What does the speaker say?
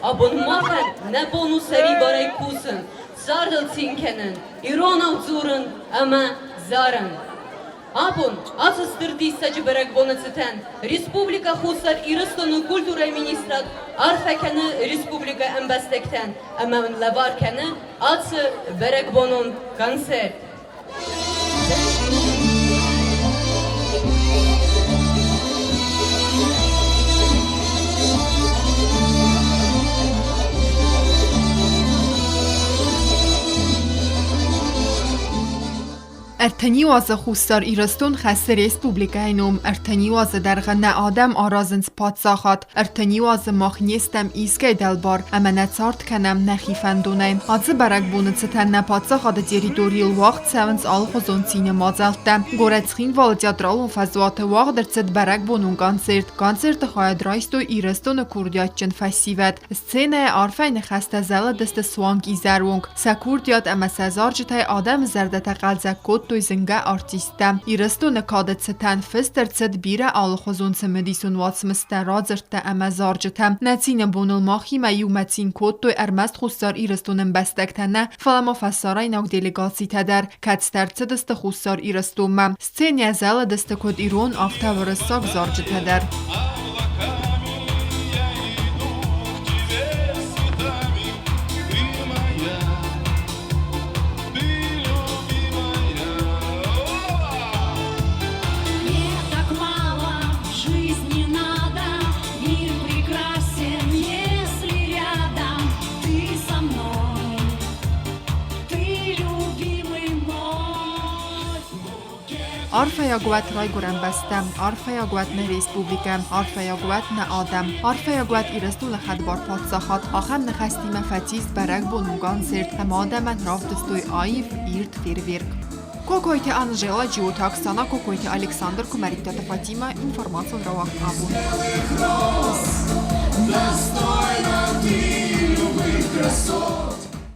Абон махӕн нӕ бон у сӕрибарӕй кусын, цардыл цин кӕнын, иронау дзурын ӕмӕ зарын. Абон ацы стыр диссаджы бӕрӕгбоны цытӕн Республикӕ Хуссар Ирыстоны культурӕйы министрад арфӕ кӕны республикӕйы ӕмбӕстӕгтӕн ӕмӕ ын лӕвар кӕны ацы бӕрӕгбонон концерт. Ӕртӕниуазы Хуссар Ирыстон хӕссы республикӕйы ном, ӕртӕниуазы дӕргъы нӕ адӕм аразынц паддзахад, ӕртӕниуазы мах не стӕм искӕй дӕлбар ӕмӕ нӕ цард кӕнӕм нӕхи фӕндонӕй. Ацы бӕрӕгбоны цытӕн нӕ паддзахады территорийыл уагъд цӕуынц алыхуызон цины мадзӕлттӕ. Горӕт Цхинвалы театралон фӕзуаты уагъд ӕрцыд бӕрӕгбонон концерт. Концерты хайад райстой Ирыстоны курдиатджын фӕсивӕд. Сценӕйы арфӕйы ныхӕстӕ зӕлыдысты суанг изӕры онг. Сӕ курдиат ӕмӕ сӕ зарджытӕй адӕмы зӕрдӕтӕ хъӕлдзӕг кодтой зынгӕ артисттӕ. Ирыстоны кады цытӕн фыст ӕрцыд бирӕ алыхуызон цымыдисон уацмыстӕ, радзырдтӕ ӕмӕ зарджытӕ. Нӕ цины боныл махимӕ иумӕ цин кодтой ӕрмӕст Хуссар Ирыстоны ӕмбӕстӕгтӕ нӕ, фӕлӕ ма фӕсарӕйнаг делегацитӕ дӕр, кӕцытӕ ӕрцыдысты Хуссар Ирыстонмӕ. Сценӕ зӕлыдысты куыд ирон, афтӕ уырыссаг зарджытӕ дӕр. Арфӕйаг уӕт Райгуырӕн бӕстӕ, арфӕйаг уӕт нӕ республикӕ, арфӕйаг уӕт нӕ адӕм, арфӕйаг уӕт Ирыстоны хӕдбар паддзахад, ахӕм ныхӕстимӕ фӕцис бӕрӕгбонон концерт ӕмӕ адӕмӕн равдыстой аив, ирд фейерверк. Кокойты Анжела, Джиоты Оксана, Кокойты Александр, Куымӕридтаты Фатимӕ, информацион рауагъд абон.